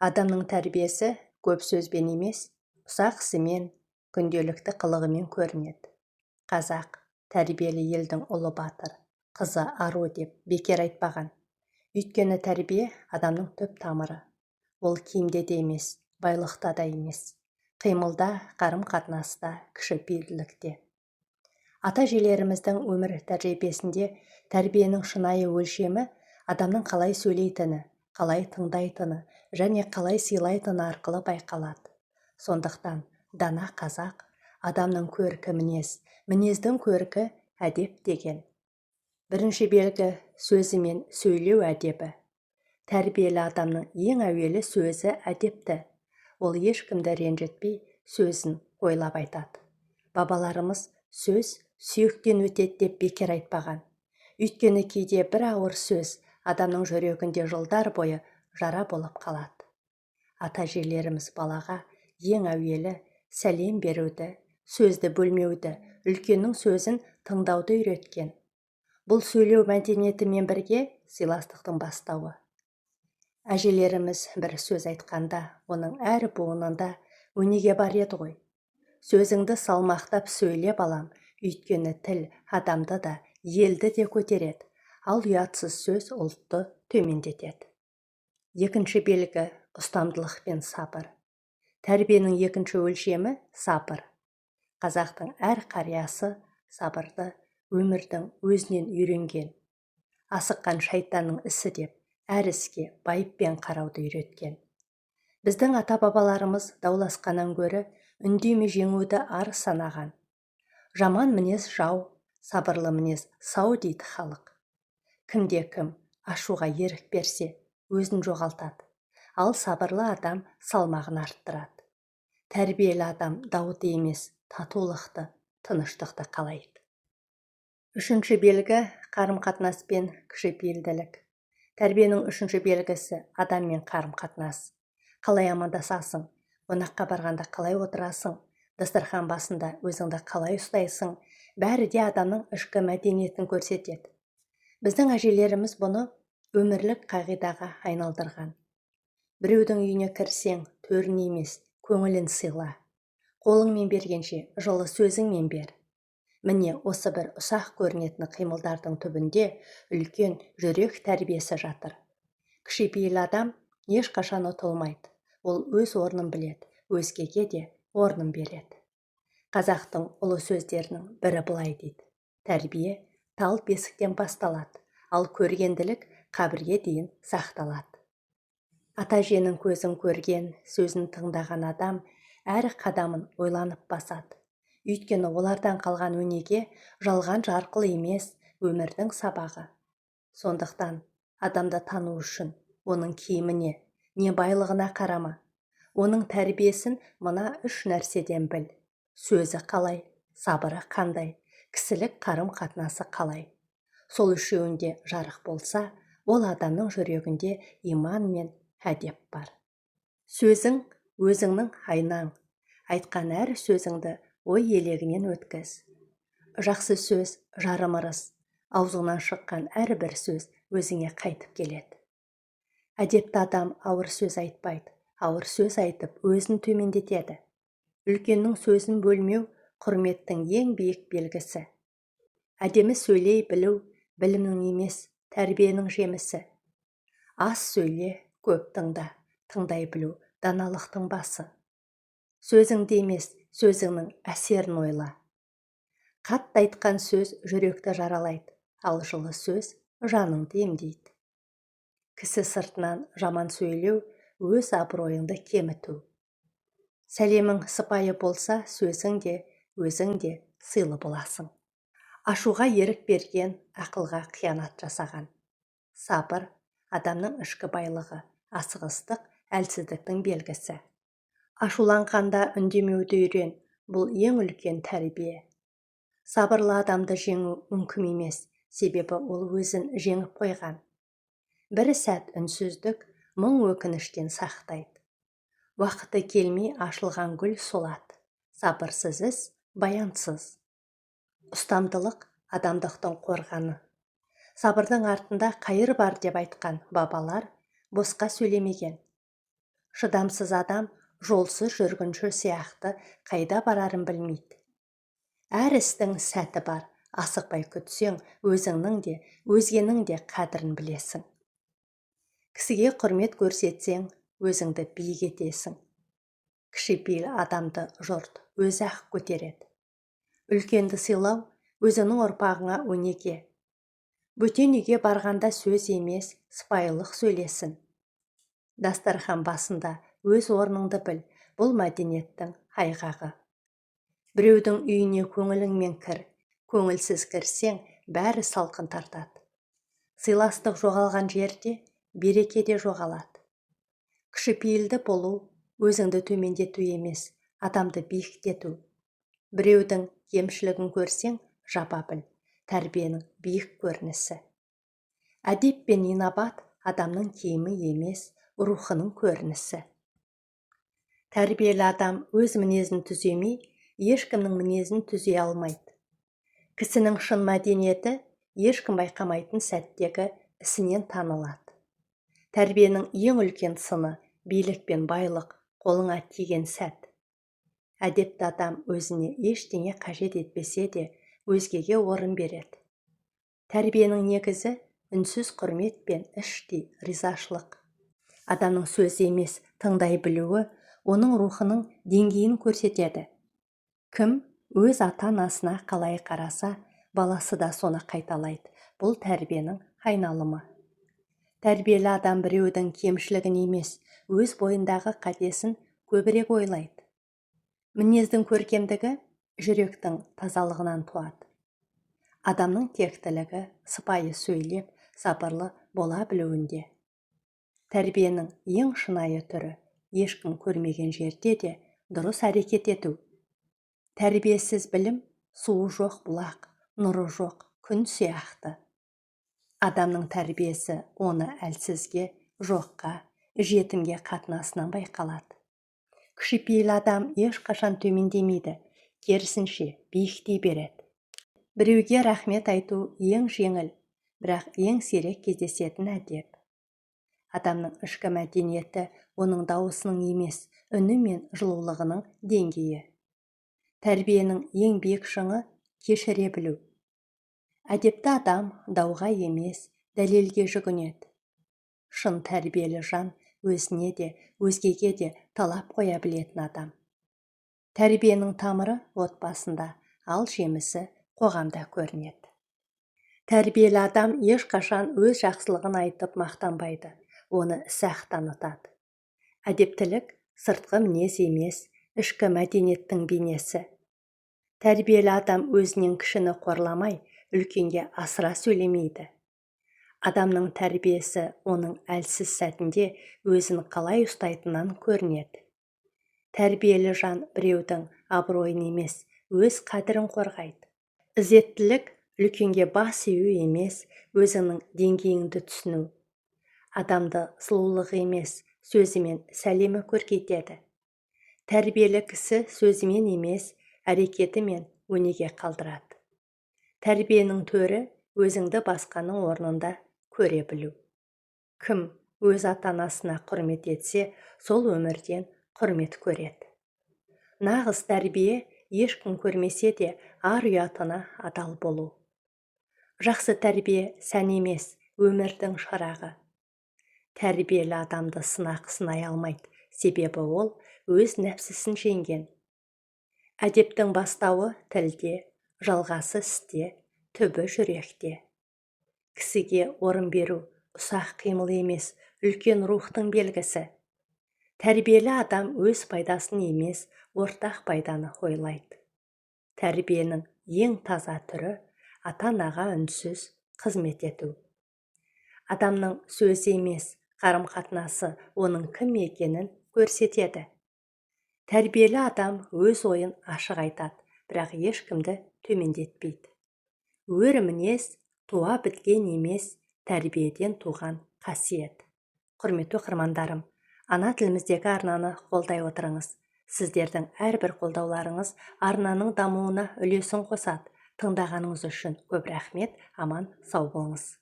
Адамның тәрбиесі көп сөзбен емес, ұсақ ісімен, күнделікті қылығымен көрінеді. Қазақ «тәрбиелі елдің ұлы батыр, қызы ару» деп бекер айтпаған. Өйткені тәрбие – адамның түп тамыры. Ол киімде де емес, байлықта да емес, қимылда, қарым-қатынаста, кішіпейілділікте. Ата әжелеріміздің өмір тәжірибесінде тәрбиенің шынайы өлшемі адамның қалай сөйлейтіні, қалай тыңдайтыны және қалай сыйлайтыны арқылы байқалады. Сондықтан дана қазақ «адамның көркі – мінез, мінездің көркі – әдеп» деген. Бірінші белгі – сөзі мен сөйлеу әдебі. Тәрбиелі адамның ең әуелі сөзі әдепті. Ол ешкімді ренжітпей, сөзін ойлап айтады. Бабаларымыз «сөз сүйектен өтеді» деп бекер айтпаған. Өйткені кейде бір ауыр сөз адамның жүрегінде жылдар бойы жара болып қалады. Ата әжелеріміз балаға ең әуелі сәлем беруді, сөзді бөлмеуді, үлкеннің сөзін тыңдауды үйреткен. Бұл – сөйлеу мәдениетімен бірге сыйластықтың бастауы. Әжелеріміз бір сөз айтқанда, оның әр буынында өнеге бар еді ғой. Сөзіңді салмақтап сөйле, балам, өйткені тіл адамды да, елді де көтереді, ал ұятсыз сөз ұлтты төмендетеді. Екінші белгі – ұстамдылық пен сабыр. Тәрбиенің екінші өлшемі – сабыр. Қазақтың әр қариясы сабырды өмірдің өзінен үйренген. «Асыққан шайтанның ісі» деп, әр іске байыппен қарауды үйреткен. Біздің ата бабаларымыз дауласқаннан гөрі үндемей жеңуді ар санаған. «Жаман мінез – жау, сабырлы мінез – сау» дейді халық. Кімде кім ашуға ерік берсе, өзін жоғалтады, ал сабырлы адам салмағын арттырады. Тәрбиелі адам дауды емес, татулықты, тыныштықты қалайды. Үшінші белгі – қарым-қатынас пен кішіпейілділік. Тәрбиенің үшінші белгісі – адаммен қарым-қатынас. Қалай амандасасың, қонаққа барғанда қалай отырасың, дастархан басында өзіңді қалай ұстайсың – бәрі де адамның ішкі мәдениетін көрсетеді. Біздің әжелеріміз бұны өмірлік қағидаға айналдырған. Біреудің үйіне кірсең, төрін емес, көңілін сыйла. Қолыңмен бергенше, жылы сөзіңмен бер. Міне, осы бір ұсақ көрінетін қимылдардың түбінде үлкен жүрек тәрбиесі жатыр. Кішіпейіл адам ешқашан ұтылмайды. Ол өз орнын біледі, өзгеге де орнын береді. Қазақтың ұлы сөздерінің бірі былай дейді: «Тәрбие тал бесіктен басталады, ал көргенділік қабірге дейін сақталады». Ата әженің көзін көрген, сөзін тыңдаған адам әр қадамын ойланып басады. Өйткені олардан қалған өнеге жалған жарқыл емес, өмірдің сабағы. Сондықтан адамды тану үшін оның киіміне не байлығына қарама, оның тәрбиесін мына үш нәрседен біл: сөзі қалай, сабыры қандай, кісілік қарым қатынасы қалай. Сол үшеуінде жарық болса, ол адамның жүрегінде иман мен әдеп бар. Сөзің – өзіңнің айнаң. Айтқан әр сөзіңді ой елегінен өткіз. Жақсы сөз – жарым ырыс. Аузыңнан шыққан әрбір сөз өзіңе қайтып келеді. Әдепті адам ауыр сөз айтпайды, ауыр сөз айтып, өзін төмендетеді. Үлкеннің сөзін бөлмеу – құрметтің ең биік белгісі. Әдемі сөйлей білу – білімнің емес, тәрбиенің жемісі. Аз сөйле, көп тыңда. Тыңдай білу – даналықтың басы. Сөзіңді емес, сөзіңнің әсерін ойла. Қатты айтқан сөз жүректі жаралайды, ал жылы сөз жаныңды емдейді. Кісі сыртынан жаман сөйлеу – өз абыройыңды кеміту. Сәлемің сыпайы болса, сөзің де, өзің де сыйлы боласың. Ашуға ерік берген ақылға қиянат жасаған. Сабыр – адамның ішкі байлығы, асығыстық – әлсіздіктің белгісі. Ашуланғанда үндемеуді үйрен. Бұл – ең үлкен тәрбие. Сабырлы адамды жеңу мүмкін емес, себебі ол өзін жеңіп қойған. Бір сәт үнсіздік мың өкініштен сақтайды. Уақыты келмей ашылған гүл солады. Сабырсыз іс баянсыз. Ұстамдылық – адамдықтың қорғаны. «Сабырдың артында қайыр бар» деп айтқан бабалар босқа сөйлемеген. Шыдамсыз адам жолсыз жүргінші сияқты қайда барарын білмейді. Әр істің сәті бар, асықпай күтсең, өзіңнің де, өзгенің де қадірін білесің. Кісіге құрмет көрсетсең, өзіңді биік етесің. Кішіпейіл адамды жұрт өзі-ақ көтереді. Үлкенді сыйлау өзіңнің ұрпағыңа өнеге. Бөтен үйге барғанда сөз емес, сыпайылық сөйлесін. Дастархан басында өз орныңды біл, бұл мәдениеттің айғағы. Біреудің үйіне көңіліңмен кір, көңілсіз кірсең, бәрі салқын тартады. Сыйластық жоғалған жерде береке де жоғалады. Кішіпейілді болу өзіңді төмендету емес, адамды биіктету. Біреудің кемшілігін көрсең, жаба біл, тәрбиенің биік көрінісі. Әдеп пен инабат адамның киімі емес, рухының көрінісі. Тәрбиелі адам өз мінезін түземей, ешкімнің мінезін түзей алмайды. Кісінің шын мәдениеті ешкім байқамайтын сәттегі ісінен танылады. Тәрбиенің ең үлкен сыны билік пен байлық қолыңа тиген сәт. Әдепті адам өзіне ештеңе қажет етпесе де, өзгеге орын береді. Тәрбиенің негізі үнсіз құрмет пен іштей ризашылық. Адамның сөзі емес, тыңдай білуі оның рухының деңгейін көрсетеді. Кім өз ата-анасына қалай қараса, баласы да соны қайталайды. Бұл тәрбиенің айналымы. Тәрбиелі адам біреудің кемшілігін емес, өз бойындағы қатесін көбірек ойлайды. Мінездің көркемдігі жүректің тазалығынан туады. Адамның тектілігі сыпайы сөйлеп, сабырлы бола білуінде. Тәрбиенің ең шынайы түрі ешкім көрмеген жерде де дұрыс әрекет ету. Тәрбиесіз білім суы жоқ бұлақ, нұры жоқ күн сияқты. Адамның тәрбиесі оны әлсізге, жоққа, жетімге қатынасынан байқалады. Кішіпейіл адам ешқашан төмендемейді, керісінше биіктей береді. Біреуге рахмет айту ең жеңіл, бірақ ең сирек кездесетін әдеп. Адамның ішкі мәдениеті оның дауысының емес, үні мен жылулығының деңгейі. Тәрбиенің ең биік шыңы кешіре білу. Әдепті адам дауға емес, дәлелге жүгінеді. Шын тәрбиелі жан өзіне де, өзгеге де талап қоя білетін адам. Тәрбиенің тамыры отбасында, ал жемісі қоғамда көрінеді. Тәрбиелі адам ешқашан өз жақсылығын айтып мақтанбайды, оны ісі-ақ танытады. Әдептілік сыртқы мінез емес, ішкі мәдениеттің бейнесі. Тәрбиелі адам өзінен кішіні қорламай, үлкенге асыра сөйлемейді. Адамның тәрбиесі оның әлсіз сәтінде өзін қалай ұстайтынынан көрінеді. Тәрбиелі жан біреудің абыройын емес, өз қадірін қорғайды. Ізеттілік үлкенге бас ию емес, өзіңнің деңгейіңді түсіну. Адамды сұлулығы емес, сөзі мен сәлемі көркейтеді. Тәрбиелі кісі сөзімен емес, әрекетімен өнеге қалдырады. Тәрбиенің төрі өзіңді басқаның орнында көре білу. Кім өз ата-анасына құрмет етсе, сол өмірден құрмет көреді. Нағыз тәрбие ешкім көрмесе де ар-ұятына адал болу. Жақсы тәрбие сән емес, өмірдің шырағы. Тәрбиелі адамды сынақ сынай алмайды, себебі ол өз нәпсісін жеңген. Әдептің бастауы тілде, жалғасы істе, түбі жүректе. Кісіге орын беру ұсақ қимыл емес, үлкен рухтың белгісі. Тәрбиелі адам өз пайдасын емес, ортақ пайданы ойлайды. Тәрбиенің ең таза түрі ата-анаға үнсіз қызмет ету. Адамның сөзі емес, қарым-қатынасы оның кім екенін көрсетеді. Тәрбиелі адам өз ойын ашық айтады, бірақ ешкімді төмендетпейді. Өр мінез туа біткен емес, тәрбиеден туған қасиет. Құрметті оқырмандарым, ана тіліміздегі арнаны қолдай отырыңыз. Сіздердің әрбір қолдауларыңыз арнаның дамуына үлесін қосады. Тыңдағаныңыз үшін көп рахмет. Аман сау болыңыз.